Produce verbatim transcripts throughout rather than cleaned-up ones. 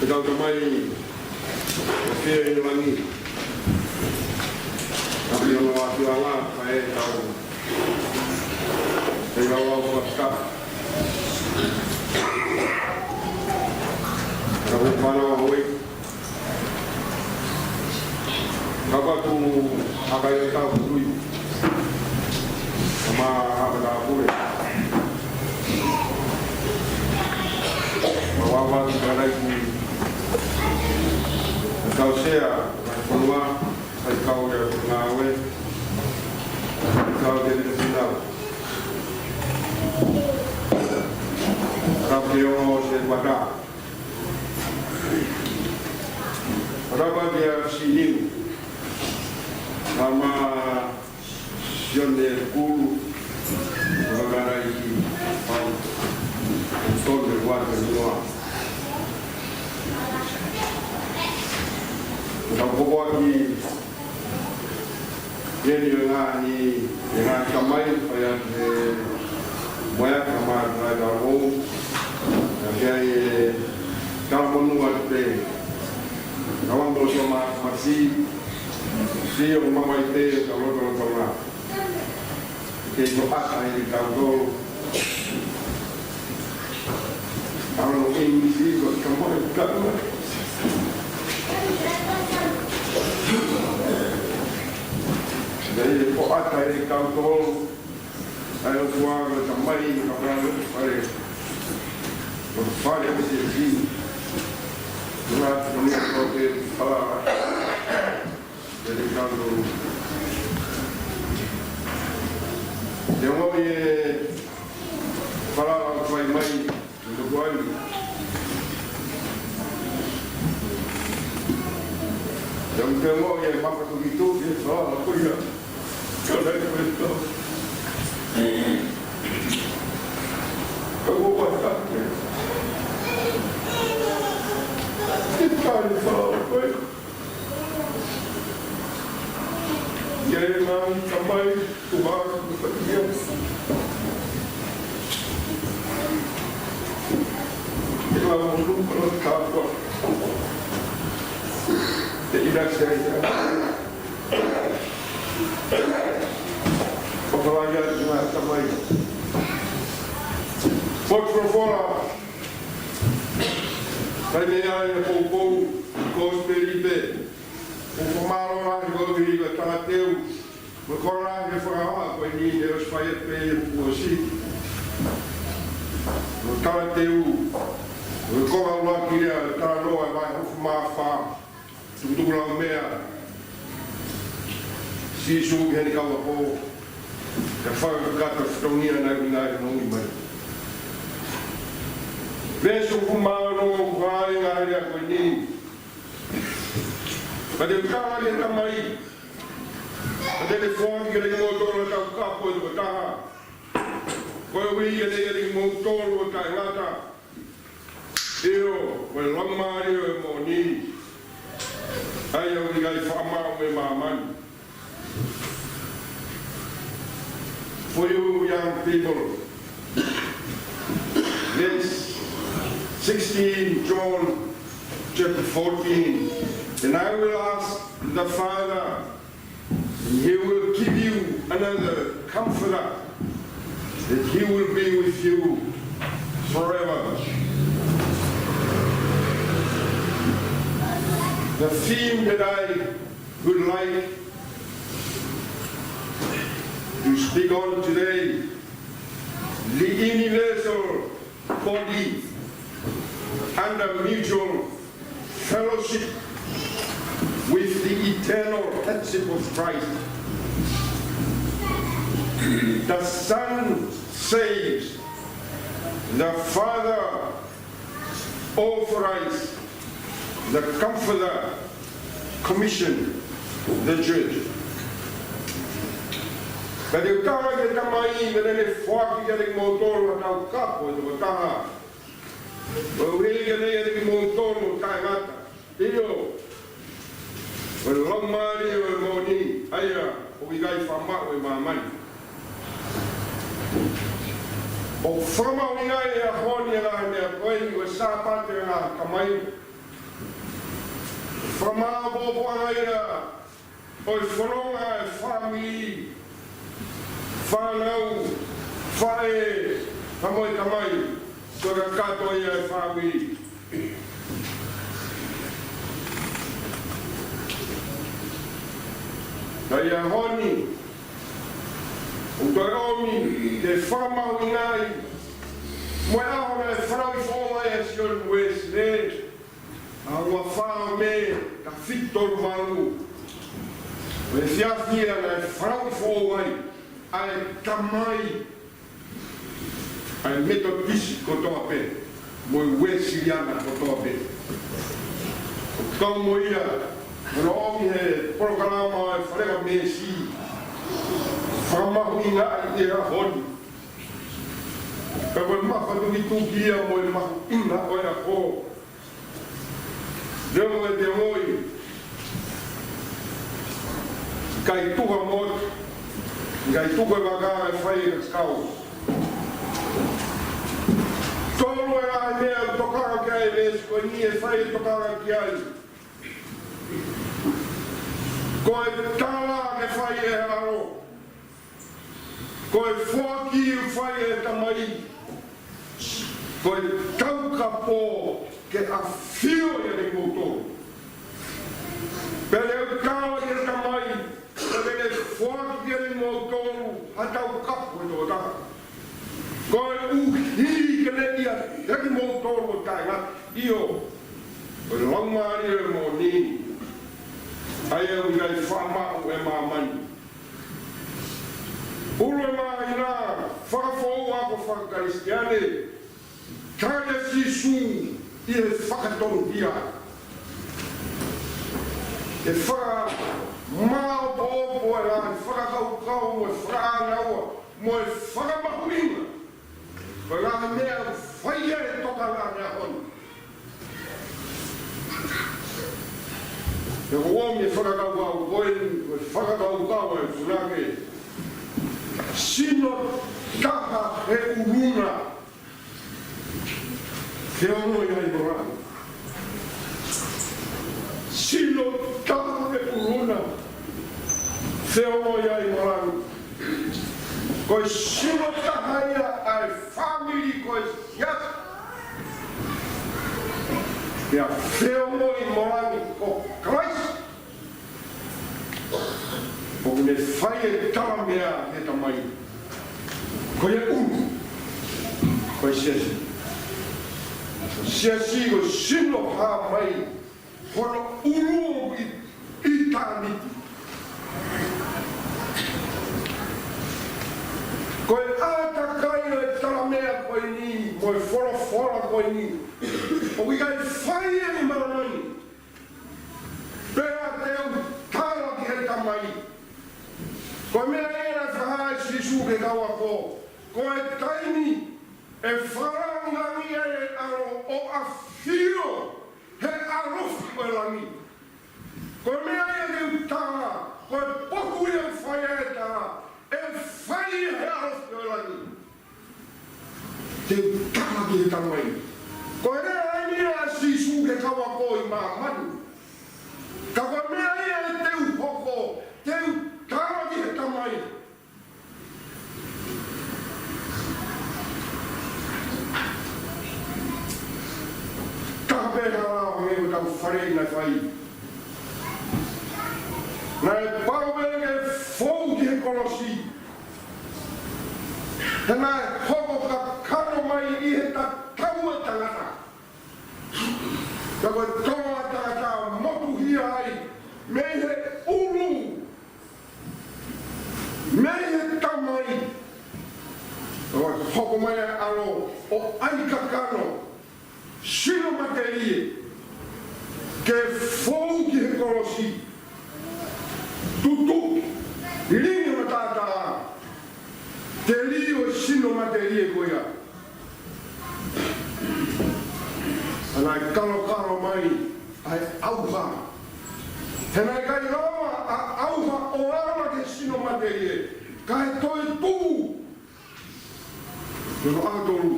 Tau tamai, ʻoku ʻi he langi. Tapi ono wa ki wala, kae tau. Te lau lau fakatapu. Tau fānau ʻa hoi. Ka ʻoku ʻikai ke tau tui. Ka ma ʻoku tau pule. Ma wa wa ki karai ki. Kau sea, kau fonua, ʻa e kau ia ngāue. Kau te te finau. Kau ke ongo se kuata. Raba dia siniu. Nama Sione Kulu. Raba dia i pau. Tone kuata noa. Tau kokoa ki Ia ni ngaahi, ngaahi tamai, ʻa ia te moea tamai, tamai tau. ʻA ia ke ai e talamonū atu pē. Ka ʻoku mou sio ma, masi, sio ma mai pē, ka loto loto ngā. Ke to ata i tau tō. Ano English ko kamai kama. Dai ko ata i tau tō. Ai o kua ko kamai ka pale fare. Ko fare si si. Kua ko ni ko ke pala. Te te kando. Te mo e falala fai mai, te mo tuai. Te mo, te mo e maka tu ki tu, te falala ko ia. Ko lai ko ia. Ka mo wa ta. Te kani falala ko ia. Ia e ngaahi tamai, tuha, tuha ia. Te lau monū, lau kātoa. Te ina sea ia. Papalaia ngaahi tamai. Potu folofola. Kai mea ia poupou, kosipeli pē. ʻOku mālō lahi ʻo ʻi he talateu, mo e koloa he fakahoa ko eni ne ʻosi fai pē ʻi he kuo ʻosi. Mo e talateu, mo e koloa ʻuluaki lea, talanoa ʻa e vahe hongofulu mā fā, tukutuku lau meʻa, Sīsū ki heʻene kau ʻapi, ka fakakata fatongia naʻe ʻi ai ʻi he moʻui mai. Veesi hongofulu mā ono, ʻoku ʻi ai e ngaahi lea ko eni. Ka te u tala ki he Tamai, ka te ne foaki kiate kimoutolu ha Taukapo ʻe toko taha, koeʻuhi ke ne ʻiate kimoutolu ʻo taʻengata. ʻIo, ko e Laumālie ʻo e moʻoni, ʻa ia ʻoku ʻikai faʻa maʻu ʻe māmani. For you young people, verse sixteen, John chapter fourteen. And I will ask the Father, and he will give you another comforter, that he will be with you forever. The theme that I would like to speak on today, the universal body under mutual fellowship with the eternal headship of Christ. The Son saves, the Father authorized, the Comforter commissioned the church. Ka te u tala ki he Tamai, ka te ne foaki kiate kimoutolu ha Taukapo ʻe toko taha, koeʻuhi ke ne ʻiate kimoutolu ʻo taʻengata. ʻIo, ko e Laumālie ʻo e moʻoni, ʻa ia ʻoku ʻikai faʻa maʻu ʻe māmani. ʻOku fakamahuʻingaʻi ʻe he ʻaho ni ʻa e ngaahi meʻa ko eni, ko e Sāpate ʻa e ngaahi tamai. Fakamāʻopoʻopo ʻa e ʻa ʻo e fononga ʻa e fāmili, fānau, faʻē, pea mo e tamai, ko e kakato ia ʻa e fāmili. Ka ʻi he ʻaho ni, ʻoku toe ʻomi ke fakamahuʻingaʻi mo e ʻaho naʻe fanauʻi foʻou ai ʻa Sione Uēsilī, ʻa e ua fā ʻo Mē, taha fitu tolu valu. Ko e efiafi ia naʻe fanauʻi foʻou ai ʻa e tamai ʻa e Metotisi kotoa pē mo e Uēsiliana kotoa pē. ʻOku kau mo ia, ʻoku ʻomi he polokalama ʻa e Fale ʻa Mēsi, fakamahuʻingaʻi ʻi he ʻaho ni. Ka ko e mafatukituki ia mo e mahuʻinga ʻo e ʻaho. Leo e te ngoi. ʻIkai tuku ha motu, ʻikai tuku e vaka ʻe fai e kasikau. Tolu e ngaahi meʻa ʻoku tokanga ki ai e veesi ko eni, ʻe fai e tokanga ki ai. Ko e tala ke fai ʻe he ʻAlo. Ko e foaki ʻoku fai ʻe he Tamai. Ko e taukapo ke ʻafio ʻiate kimoutolu. Pea ʻe tala ki he Tamai, pea ʻe foaki kiate kimoutolu ha taukapo ʻe toko taha. Koeʻuhi ke ne ʻiate kimoutolu ʻo taʻengata. ʻIo, ko e Laumālie Moʻoni, ʻa ia ʻoku ʻikai faʻa maʻu ʻe māmani. ʻUlu e māhina, fakafoʻou ako fakakalisitiane, tali ʻa Sīsū ʻi he fakatonuhia. ʻE fakamāʻopoʻopo e ngaahi fakakaukau mo e fakaʻānaua mo e fakamahuʻinga. Ko e ngaahi meʻa ʻoku fai ʻe he tokanga he ʻaho ni. He ʻoku ʻomi e fakakaukau ko eni, ko e fakakaukau ʻa e punake. Sino taha he ʻulu na, feongoʻi ai mo langi. Sino taha he ʻulu na, feongoʻi ai mo langi. Ko e sino taha ia ʻa e fāmili, ko e siasi. Pea feongoʻi mo langi ko Kalaisi. ʻOku ne fai e tala meʻa ki he Tamai. Ko e ʻulu, ko e siasi. Siasi ko e sino hā mai hono ʻulu ʻi, ʻitāniti. Ko e ʻātakai ʻo e tala meʻa ko eni, mo e folofola ko eni, ʻoku ʻikai fai ia ʻi māmani. Pea te u tala ki he Tamai. Ko e meʻa ia naʻe fakahā ʻe Sīsū ki he kau ako. Ko e taimi ʻe fakalāngilangiʻi ai e ʻAlo ʻo ʻafio he ʻalofi ʻo e langi. Ko e meʻa ia te u tala, ko e poku ia ʻoku fai ai e tala, ʻe fai ia he ʻalofi ʻo e langi. Te u tala ki he Tamai. Ko e lea eni ʻa Sīsū ki he kau ako ʻi māmani. Ka ko e meʻa ia te u hoko, te u tala ki he Tamai. Taha pē hala ʻo hangē ko ʻetau fale naʻe fai. Naʻe pau pē ke fou ki he kolosi. He naʻe hoko kakano mai ʻi he tatau ʻo e tangata. Ka ko e toa tangata motuhia ai, mei he ʻulu, mei he Tamai. ʻO hoko mai ʻa e ʻAlo ʻo ʻai kakano, sino matelie, ke fou ki he kolosi, tutuki, lilingi ʻo e taʻataʻa, teli ʻo e sino matelie ko ia. Pea naʻe kalokalo mai ʻa e ʻauha. He naʻe ʻikai lava ʻa e ʻauha ʻo ala ki he sino matelie, kae toe tuʻu. Ko e ʻaho tolu.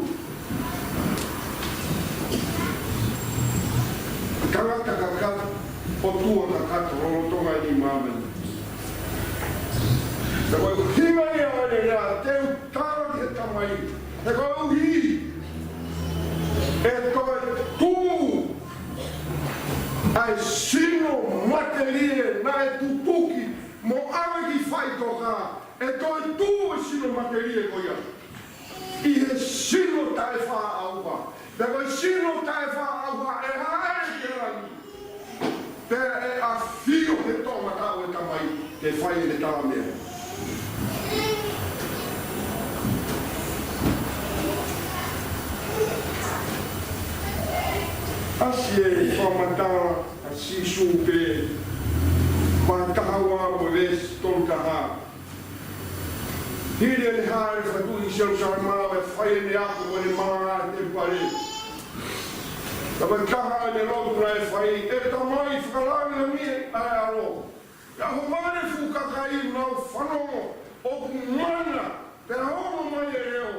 Tangata kakato. ʻOtua kakato lolotonga ʻeni ʻi māmani. Pea ko e ʻuhinga ia ʻo e lea te u tala ki he Tamai, he koeʻuhi ʻe toe tuʻu ʻa e sino matelie naʻe tutuki mo ʻave ki faʻitoka, ʻe toe tuʻu e sino matelie ko ia ʻi he sino taʻefaʻaʻauha. Pea ko e sino taʻefaʻaʻauha ʻe hāʻele ki langi. Pea ʻe ʻafio he toʻomataʻu ʻo e Tamai ke fai ʻene tala meʻa. ʻAsi e fakamatala ʻa Sīsū pē, vahe taha ua mo e veesi tolu taha. Hili ʻene hāʻele fakatuʻi ʻi Selusalema, ʻo fai ʻene ako mo ʻene malanga ʻi he temipale, pea ko e taha ʻene lotu naʻe fai: ʻE Tamai, fakalāngilangiʻi ʻa e ʻAlo, pea ʻohovale e fuʻu kakai ʻoku nau fanongo ʻoku mana, pea ongo mai e leʻo.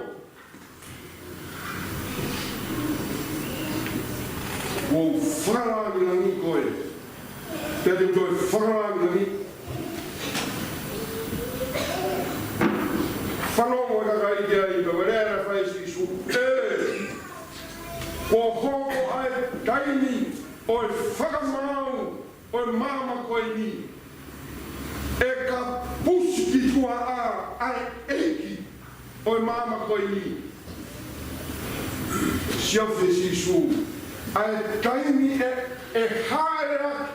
Kuo u fakalāngilangiʻi koe, pea te u toe fakalāngilangiʻi. Fanongo e kakai ki ai, pea ko e lea naʻe fai ʻe Sīsū: ʻE, kuo hoko ʻa e taimi ʻo e fakamaau ʻo e maama ko eni. ʻE kapusi ki tuʻa ʻa e ʻeiki ʻo e maama ko eni. Siofi Sīsū, ʻa e taimi ʻe, ʻe hāʻele atu,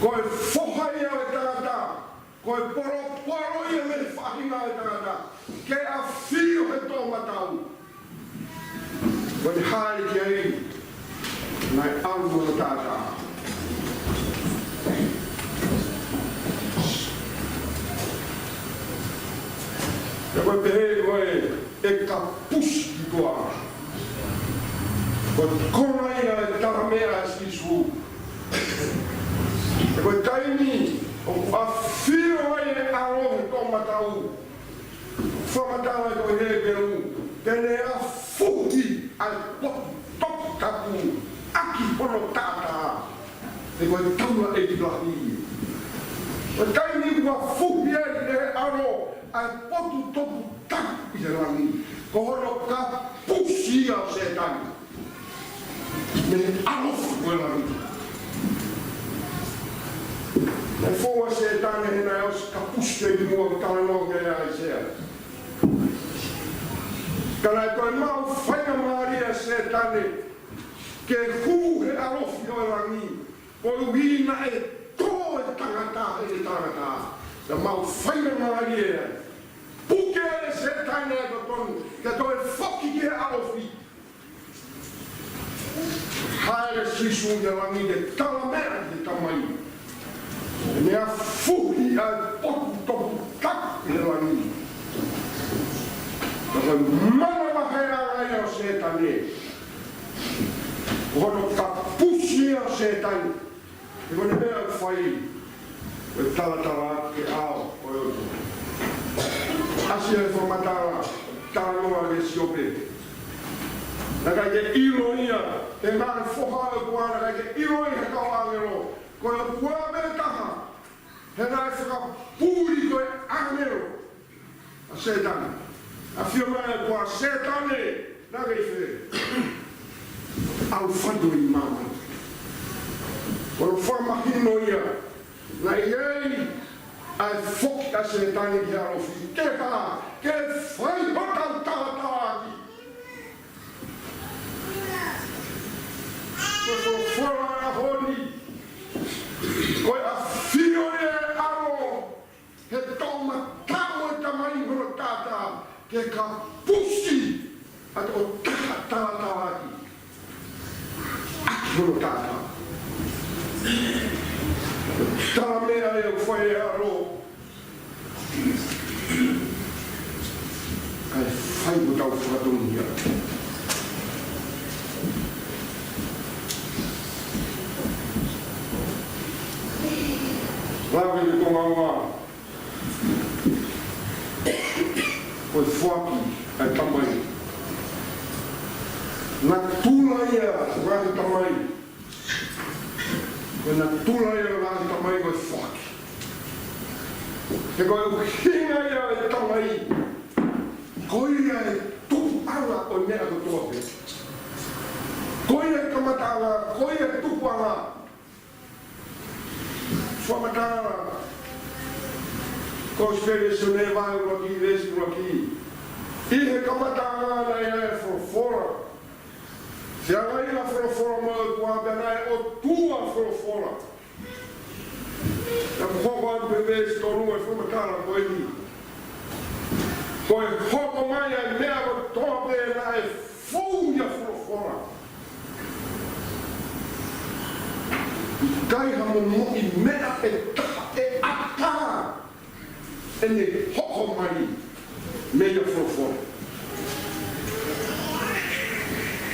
ko e Foha ia ʻo e tangata, ko e polopolo ia mei he faʻahinga ʻo e tangata, ke ʻafio he toʻomataʻu. Ko ʻene hāʻele ki ai, naʻe ʻalu hono taʻataʻa. Pea ko e pehē ko ē ʻe kapusi ki tuʻa, ko e konga ia e tala meʻa ʻa Sīsū. Pea ko e taimi ʻoku ʻafio ai e ʻAlo he toʻomataʻu, fakamatala ʻe he tohi Hepelū, te ne ʻafuhi ʻa e potu toputapu ʻaki hono taʻataʻa. He ko e taula ʻe lahi. Ko e taimi ʻoku ʻafuhi ai ʻe he ʻAlo ʻa e potu toputapu ʻi he langi, ko hono kapusi ia ʻo Sētane mei he ʻalofi ko ē ʻo e langi. Naʻe fou ʻa Sētane he naʻe ʻosi kapusi ʻi muʻa, ʻoku talanoa ki ai ʻa ʻAisea. Ka naʻe toe maʻu faingamālie ʻa Sētane ke hū he ʻalofi ʻo e langi, koeʻuhi naʻe tō e tangata heʻene talangataʻa. Naʻe maʻu faingamālie ai. Puke ʻe Sētane ʻa e totonu ke toe foki ki he ʻalofi. Hāʻele Sīsū ki langi ke tala meʻa ki he Tamai. Ne ʻafuhi ʻa e potu toputapu ʻi he langi. Ka ko e manavahē ʻa e ʻai ʻo Sētane, ko hono kapusi ʻo Sētane. He ko ʻene meʻa ʻoku fai, ko e talatala ki he ʻao ʻo e ʻOtua. ʻAsi e fakamatala, talanoa ki he Siope. Naʻe ʻikai ke ʻilo ia, he naʻe foha ʻo e ʻOtua, naʻe ʻikai ke ʻilo ia ʻe he kau ʻāngelo ko e ʻOtua pē taha. He naʻe fakapuli ko e ʻāngelo ʻa Sētane. ʻAfio mai ʻa e ʻOtua, Sētane, naʻa ke ʻi fē? ʻAlu fatu ʻi māmani. Ko hono fakamahino ia naʻe ʻi ai ʻa e foki ʻa Sētane ki he ʻalofi. Ke hā? Ke fai hotau taʻataʻa ʻaki. Ko e folofola ʻo e ʻaho ni, ko e ʻafio ʻa e ʻAlo he toʻomataʻu ʻo e Tamai hono taʻataʻa, ke kapusi ʻa e toʻu taʻataʻa ʻaki, ʻaki hono taʻataʻa. Tala meʻa ʻoku fai ʻe he ʻAlo, kae fai hotau fakatonuhia. Lave ki he konga ua. Ko e foaki ʻa e Tamai. Natula ia ʻo e Tamai. Ko e natula ia ʻo e ngaahi tamai ko e foaki. He ko e ʻuhinga ia ʻo e tamai, ko ia e tupuʻanga ʻo e meʻa kotoa pē. Ko ia e kamataʻanga, ko ia e tupuʻanga. Fakamatala Kosipeli ʻa Sione vahe ʻuluaki, veesi ʻuluaki. ʻI he kamataʻanga naʻe ʻi ai e Folofola. Feangainga e Folofola mo e ʻOtua, pea naʻe ʻOtua e Folofola. Naʻe hoko atu pē veesi tolu e fakamatala ko eni. Ko e hoko mai ʻa e meʻa kotoa pē naʻe fou ʻi he Folofola. ʻIkai ha momoʻi meʻa ʻe taha ʻe ʻatā ʻene hoko mai mei he Folofola.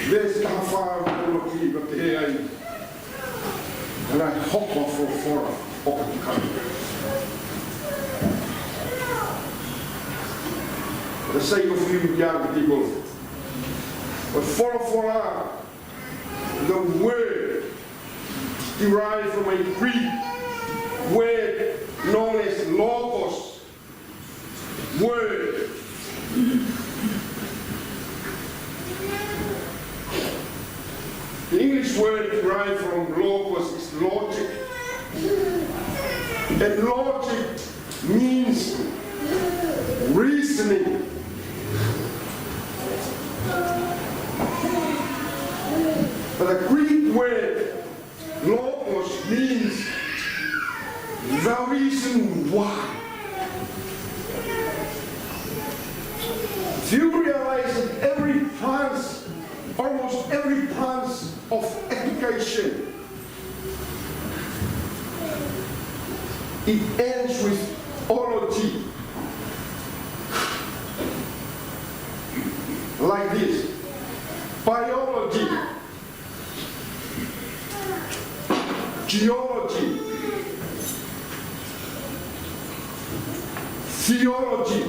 Veesi taha fā ʻuluaki ʻoku pehē ai, naʻe hoko ʻa e Folofola ʻo ka kikana. The sake of you young people, the Folofola, the word derived from a Greek word known as logos word. The English word derived from logos is logic. And logic means reasoning. But the Greek word logos means the reason why. Do you realize that every branch, almost every branch of education, it ends with ology. Like this, biology, geology, theology,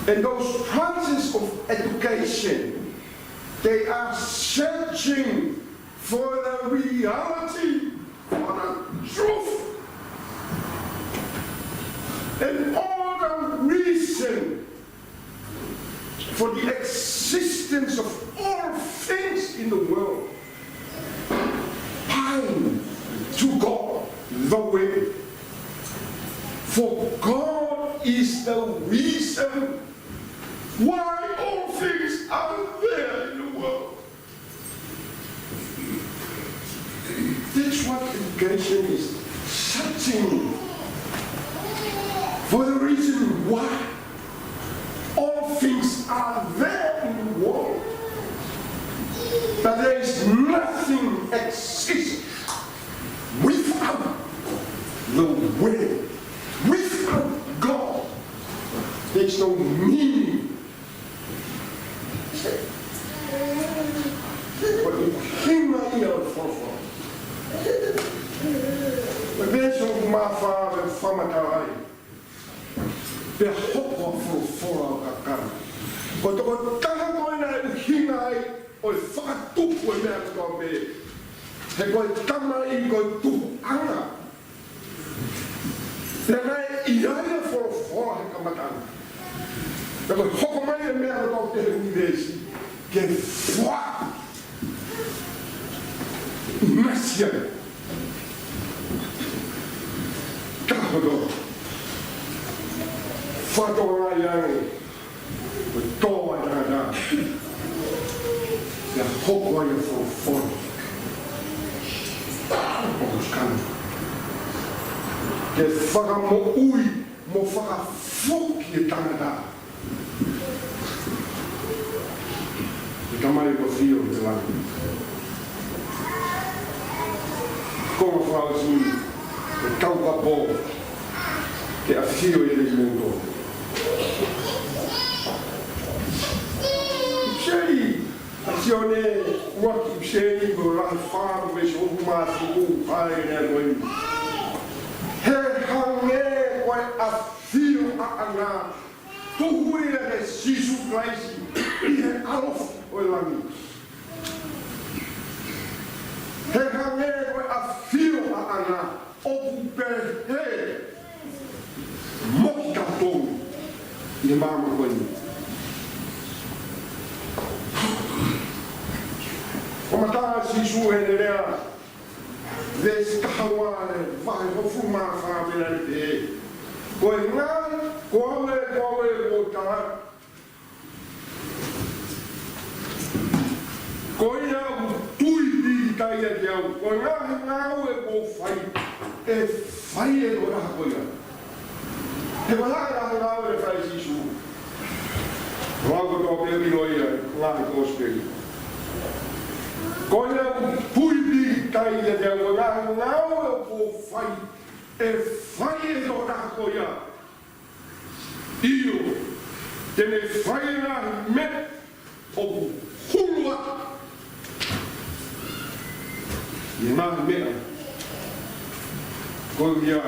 and those branches of education, they are searching for the reality, for the truth, and all the reason for the existence of all things in the world. Bind to God the way. For God is the reason why all things are there in the world. That's what education is, searching for the reason why all things are there in the world. But there is nothing exists without the word, without God. There's no meaning. Ko e ʻuhinga ia ʻo e Folofola. Ko e veesi ʻuluaki mā fā ʻoku fakamatala ai, pea hoko ʻa e Folofola ʻo kakano. Ko e tokotaha ko ē naʻe ʻuhinga ai ʻo e fakatupu e meʻa kotoa pē. He ko e Tamai ko e tupuʻanga. Pea naʻe ʻi ai ʻa e Folofola he kamataʻanga. Pea ko e hoko mai e meʻa kotoa pē he ʻunivēsi ke fua masiana. Ka hono fakatokangaʻi ange ko e tō ʻa e tangata, pea hoko ai ʻa e Folofola ʻo kakano ke fakamoʻui mo fakafoki e tangata ki he Tamai ʻoku ʻafio ʻi he langi. Ko e fakaʻosi ʻo e Taukapo ke ʻafio ʻiate kimoutolu. ʻIpiseli, ʻa Sione ʻuluaki, ʻipiseli ko e vahe fā, veesi hongofulu mā fitu, ʻa e lea ko eni: He hangē ko e ʻafioʻanga tuhu ia ʻe Sīsū Kalaisi ʻi he ʻalofi ʻo e langi. He ʻoku pehē mo kitautolu ʻi he māmani ko eni. ʻOku maʻu ʻe Sīsū ʻene lea, veesi taha ua ʻo e vahe hongofulu mā fā, pehē ni: Ko e ngaahi, ko au ē, ko au ē, ko ta Ko ia ʻoku tui pīkitai ʻiate au, ko e ngaahi ngāue kuo u fai, ʻe fai ʻe he tokotaha ko ia. He ko e hā e ngaahi ngāue naʻe fai ʻe Sīsū? Lau kotoa pē ʻi he ngaahi Kosipeli. Ko ia ʻoku tui pīkitai ʻiate au, ko e ngaahi ngāue kuo u fai, ʻe fai ʻe he tokotaha ko ia. ʻIo, te ne fai e ngaahi meʻa ʻoku hulu ʻi he ngaahi meʻa ko ia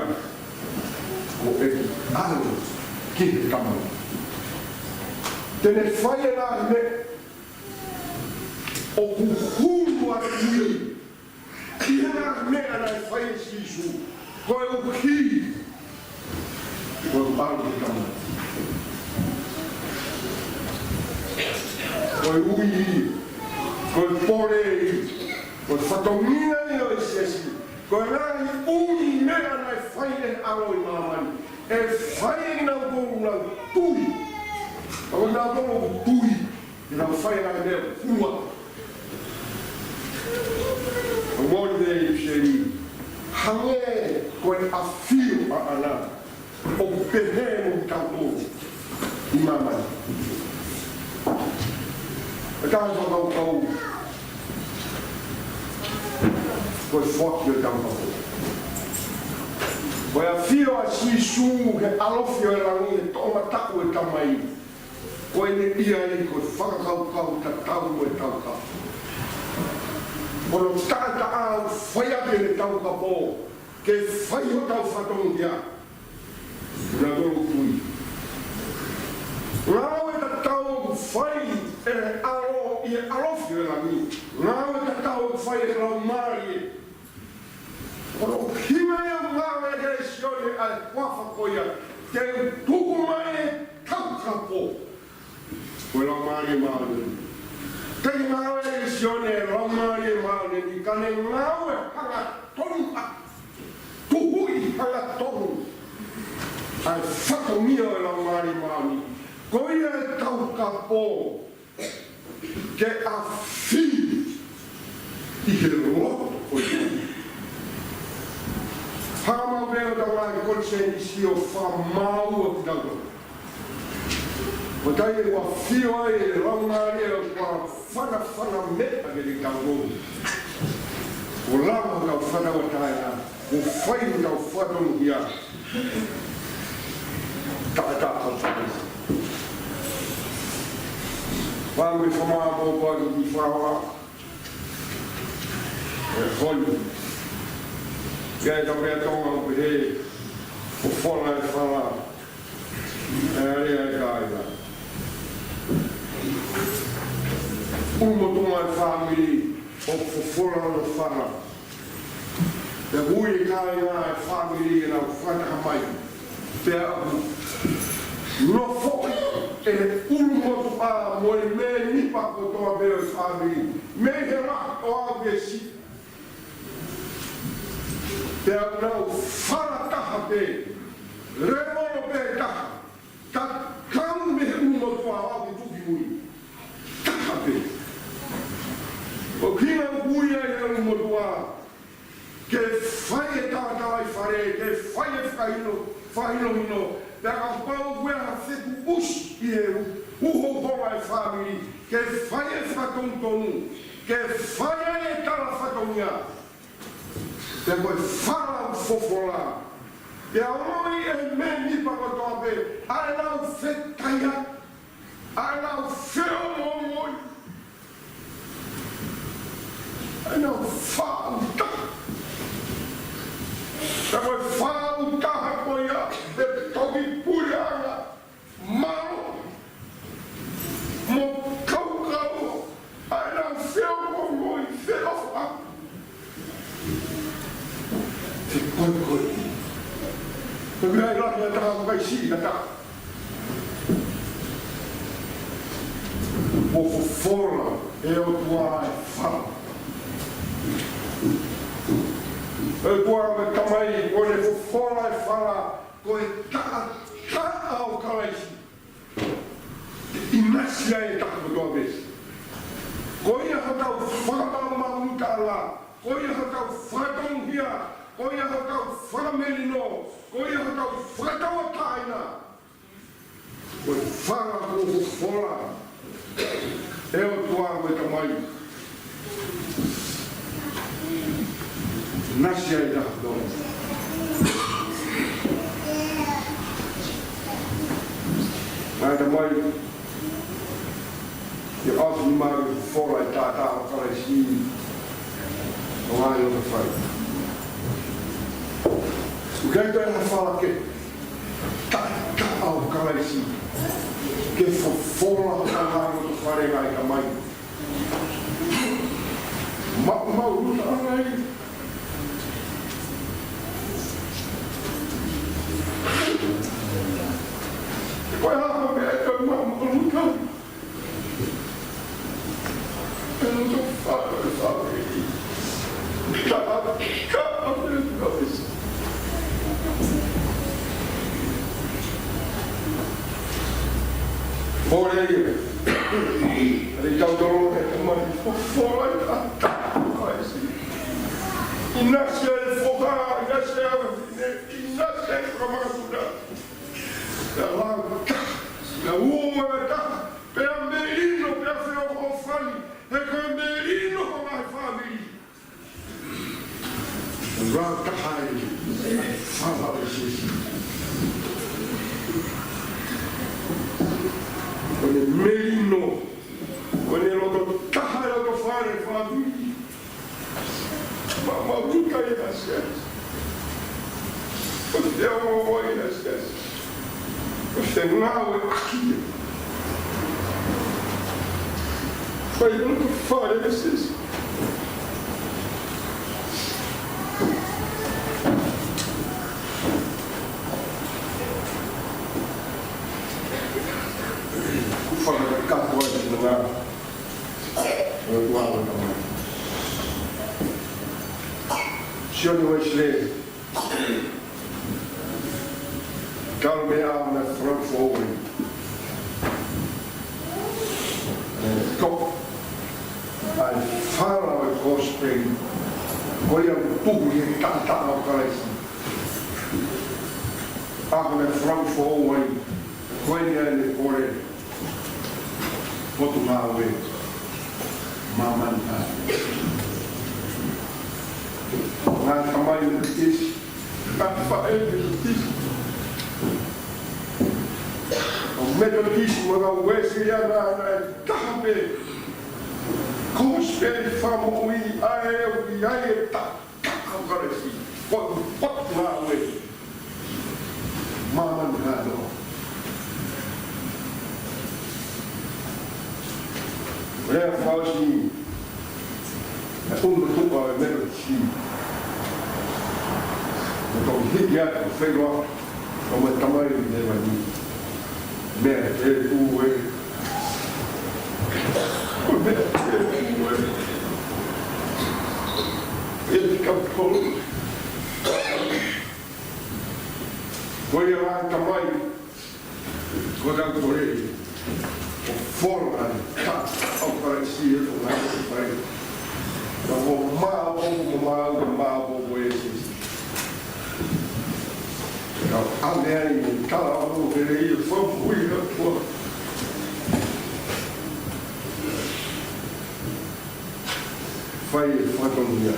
kuo ʻeku ʻalu ki he Tamai. Te ne fai e ngaahi meʻa ʻoku hulu ʻi he ngaahi meʻa naʻe fai ʻe Sīsū, koeʻuhi ko e ʻalu ki he Tamai. Ko e ui, ko e pole, ko e fatongia ia ʻo e siasi. Ko e ngaahi ʻū meʻa naʻe fai ʻe he ʻAlo ʻi māmani, ʻe fai ʻe kinautolu ʻoku nau tui. Ko kinautolu ʻoku tui. Te nau fai e ngaahi meʻa hulu. ʻOku moʻoni pē ʻi he seli, hangē ko e ʻafio ʻaʻana ʻoku pehē mo kitautolu ʻi māmani. ʻE taha e fakakaukau ko e foaki ʻo e taukapo. Ko e ʻafio ʻa Sīsū he ʻalofi ʻo e langi, he toʻomataʻu ʻo e Tamai. Ko ʻene ʻi ai ko e fakakaukau tatau mo e taukapo. Ko hono taʻataʻa ʻoku fai ʻaki ʻene taukapo ke fai hotau fatongia. Naʻa tau tui. Ngāue tatau ʻoku fai ʻe he ʻAlo ʻi he ʻalofi ʻo e langi. Ngāue tatau ʻoku fai ʻe he Laumālie. Ko hono ʻuhinga ia ʻoku ngāueʻaki ʻe Sione ʻa e huafa ko ia, ke tuku mai e taukapo. Ko e Laumālie Māʻoniʻoni. Te ne ngāueʻaki ʻe Sione e Laumālie Māʻoniʻoni, ka ne ngāue hangatonu ʻa, tuhuʻi hangatonu ʻa e fatongia ʻo e Laumālie Māʻoniʻoni. Ko ia e taukapo ke ʻafio ʻi he loto ʻo e. Hanga mai pē ʻo tau ngaahi konisēnisi ʻo fakamaau ʻa kitautolu. Ko e taimi ʻoku ʻafio ai e Laumālie ʻoku fanafana meʻa kiate kitautolu. ʻO lava ʻo tau fanafana ʻa e ʻOtua. ʻO fai ʻo tau fatongia. Taʻataʻa. Pea mo e fakamāʻopoʻopo ʻi he fala. ʻE honi. ʻIkai ke tau pehē Tonga ʻoku pehē, ʻoku fola e fala. ʻE ʻai ʻa e kāinga. ʻUlumotuʻa e fāmili ʻoku fofola hono fala. Pea ui e kāinga ʻa e fāmili ke nau fakataha mai. Pea ʻoku nofoʻi ʻe he ʻulumotuʻa mo e mēmipa kotoa pē ʻo e fāmili mei he lahi ʻo aʻu ki he siʻi. Pea nau fala taha pē, lēvolo pē taha, tatau mei he ʻulumotuʻa ʻo aʻu ki he tuʻu ki mui. Taha pē. ʻOku ʻuhinga ʻoku ui ai e ʻulumotuʻa ke fai e talatalaifale, ke fai e fakahino, fakahinohino. Pea kapau ʻoku ʻi ai ha fekuʻusi ʻi he u-, uhouhonga e fāmili, ke fai e fakatonutonu, ke fai e tala fatongia. Pea ko e fala ʻoku fofola. Pea ʻoku ʻi ai e mēmipa kotoa pē, ʻa ʻenau fetaiaki, ʻa ʻenau feongoongoi, ʻa ʻenau fāʻūtaha. Pea ko e fāʻūtaha ko ia, ʻe toki puleʻanga mālohi mo kaukau ʻa ʻenau feongoongoi, feʻofaʻaki. Ko e, ko e meʻa ʻe lahi ʻa e taha ʻoku ʻikai siʻi ha taha. Kuo fofola ʻe he ʻOtua e fala. ʻE ʻOtua mo e Tamai, kuo ne fofola e fala, ko e taʻataʻa ʻo Kalaisi. ʻInasi ai e taha kotoa pē. Ko ia hotau fakamaʻumaʻuta, ko ia hotau fakatonuhia, ko ia hotau fakamelino, ko ia hotau fakatauʻatāina. Ko e fala kuo fofola ʻe he ʻOtua mo e Tamai. ʻInasi ai e taha kotoa. Ngaahi Tamai, ʻi he ʻaho ni, ʻoku mau fofola e taʻataʻa ʻo Kalaisi ʻi he ngaahi loto fale. ʻOku ʻikai toe ʻi ai ha fala kehe, taʻataʻa ʻo Kalaisi ke fofola ʻi he ngaahi loto fale, ngaahi Tamai. Maʻumaʻuluta ange ai. Ko e hā ha meʻa ʻe toe maʻumaʻuluta ai? ʻE loto fale, fale. Ka, ka, ka, Pole ia. ʻA e tautolo ʻe Tamai, fofola e taʻataʻa ʻo Kalaisi. ʻInasi ai e foha, ʻinasi ai e fefine, ʻinasi ai e fanga makatuʻunga. Pea lau taha, pea ua taha, pea melino, pea feʻofoʻofani, he ko e melino ʻo e ngaahi fāmili. Lau taha e fala ʻo Sīsū. Ko ʻene melino, ko ʻene loto taha e loto fale, fāmili. Maʻumaʻuluta ʻi he siasi. Ko e feongoʻi ʻi he siasi. Ko e fengāueʻaki. Fai loto fale ʻi he siasi. Kuo fakatatau ai e ngāue ʻa e ʻOtua mo e Tamai. Sione Uēsilī, talu mei he ʻaho naʻe fakafoʻou ai e toʻo ʻa e fala ʻo e kosipeli, ko ia ʻoku tuhu ʻi he taʻataʻa ʻo Kalaisi. ʻAho naʻe fakafoʻou ai, ko ia naʻe pole Potungāue Māmani. Ngaahi Tamai Metotisi, ngaahi Faʻē Metotisi, ʻa e Metotisi mo e kau Uēsiliana, naʻe taha pē kosipeli fakamoʻui ʻa e ʻoku ʻi ai e taʻataʻa ʻo Kalaisi. Ko e Potungāue Māmani. Lea fakaʻosi, ʻa e ʻunutuʻa ʻo e Metotisi. Mo e tau hiki atu ʻo feʻiloaki mo e Tamai ʻi Hēvani. Meʻa tēpū ē. Meʻa tēpū ē. ʻE kau kolo. Ko ia, ngaahi Tamai, ko e kau kole, ʻo fola ʻa e taʻataʻa ʻo Kalaisi ʻi he ngaahi fai. Ka ʻoku mau māʻopoʻopo, mau māʻopoʻopo, māʻopoʻopo ʻi he Sīsū. Ka ʻave ai mo tala ʻo e lelei ʻo e fakamoʻui ʻa e ʻOtua. Fai e fakatonuhia.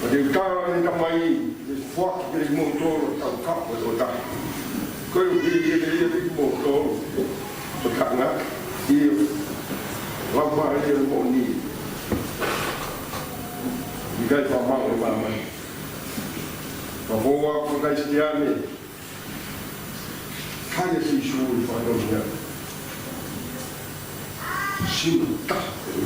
Ka te u tala ʻe he Tamai, ʻe foaki kiate kimoutolu ʻa e taukapo ʻo e tokotaha. Ko e ʻuhi ke ʻi ai kiate kimoutolu ʻa e tokotaha, ʻio, Laumālie Māʻoniʻoni. ʻIkai faʻa maʻu ʻe māmani. Ka ʻoku ou ʻalu ʻo Kalisitiane, kai ʻa Sīsū ʻi he fakatonuhia. Sino taha ʻe